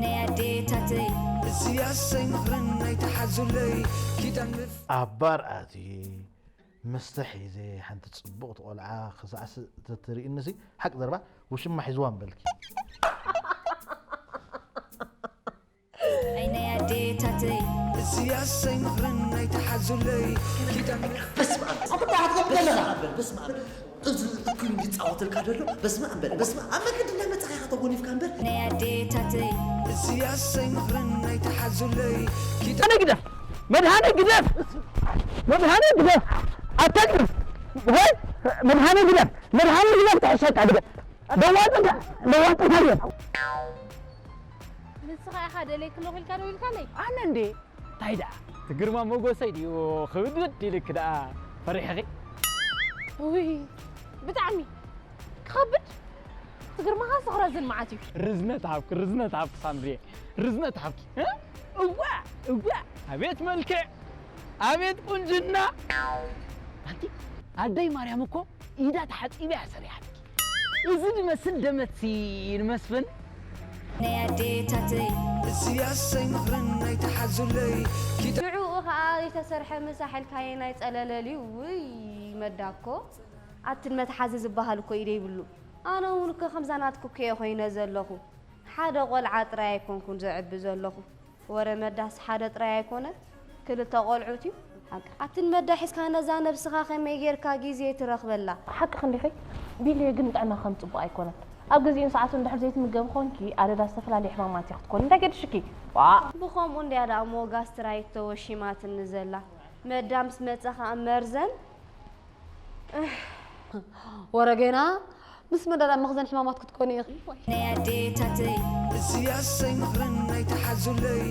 ናይ ኣዴታተይ እዚ ኣሰይ ምኽርን ናይ ተሓዙለይ ኪዳን ምፍ ኣብ ባር ኣትየ መስተ ሒዘ ሓንቲ ጽቡቕቲ ቆልዓ ክሳዕሲ ተትርእይንሲ ሓቂ ዘረባ ውሽማ ሒዝዋ ምበልኪ። ኣይ ናይ ኣዴታተይ እዚ ኣሰይ ምኽርን ናይ ተሓዙለይ ኪዳን ምፍ በስመ ኣብ በስመ ኣብ በል በስመ ኣብ እዚ እኩይ እንዲፃወተልካ ደሎ በስመ ኣብ በል በስመ ኣብ መገዲ እንዳመፃኻ ኢኻ ተጎኒፍካ እምበር ናይ ኣዴታተይ እዚ ኣሰይ ምኽርን ናይ ተሓዙለይ ኪዳን መድሃኔ ግደፍ! መድሃኔ ግደፍ! መድሃኔ ግደፍ! ኣታ ግደፍ! ወይ መድሃኔ ግደፍ! መድሃኔ ግደፍ! ተሕሸካ ግደፍ! ደዋጥካ ደዋጥካ ግደፍ! ንስኻ ኢኻ ደለይኪ ኣለኹ ኢልካ ደው ኢልካለይ? ኣነ እንዴ እንታይ ደኣ እቲ ግርማ ሞጎሰይ ድዩ ክብድብድ ኢልክ ደኣ ፈሪሕኺ? ውይ ብጣዕሚ ክኸብድ እቲ ግርማኻስ ክረዝን መዓት እዩ። ርዝነት ሃብኪ ርዝነት ሃብኪ ሳንድርየ ርዝነት ሃብኪ እ? እዋ እዋ ኣቤት መልክዕ ኣቤት ቁንጅና ኣንቲ ኣደይ ማርያም እኮ ኢዳ ተሓፂባ እያ ሰሪሓትኪ እዚ ዝመስል ደመትሲ ንመስፍን ናይ ኣዴታተይ እዚ ኣሰይ ምኽርን ናይ ተሓዙለይ ኪዳን ሽዑኡ ኸዓ ዘይተሰርሐ ምሳሕ ኢልካዮ ናይ ጸለለል እዩ ውይ መዳ እኮ ኣትን መትሓዚ ዝበሃል እኮ ኢደ ይብሉ ኣነ እውን እኮ ከምዛ ናትኩ እኮ እየ ኮይነ ዘለኹ ሓደ ቆልዓ ጥራይ ኣይኮንኩን ዘዕቢ ዘለኹ ወረ መዳስ ሓደ ጥራይ ኣይኮነ ክልተ ቆልዑት እዩ ኣትን መዳ ሒዝካ ነዛ ነብስኻ ከመይ ጌርካ ግዜ ትረኽበላ ሓቂ ክንዲኺ ቢልዮ ግን ንጥዕና ከም ፅቡቅ ኣይኮነን ኣብ ግዜኡን ሰዓቱ እንድሕር ዘይትምገቢ ኮንኪ ኣደዳ ዝተፈላለዩ ሕማማት እያ ክትኮኒ እንታይ ገድሽኪ ዋእ ብኸምኡ እንድያ ደኣ እሞ ጋስትራይት ተወሺማትኒ ዘላ መዳ ምስ መጸ ኸኣ መርዘን ወረ ገና ምስ መዳ ደኣ መኽዘን ሕማማት ክትኮኒ ኢኺ ናይ ኣዴታተይ እዚ ኣሰይ ምኽርን ናይ ተሓዙለይ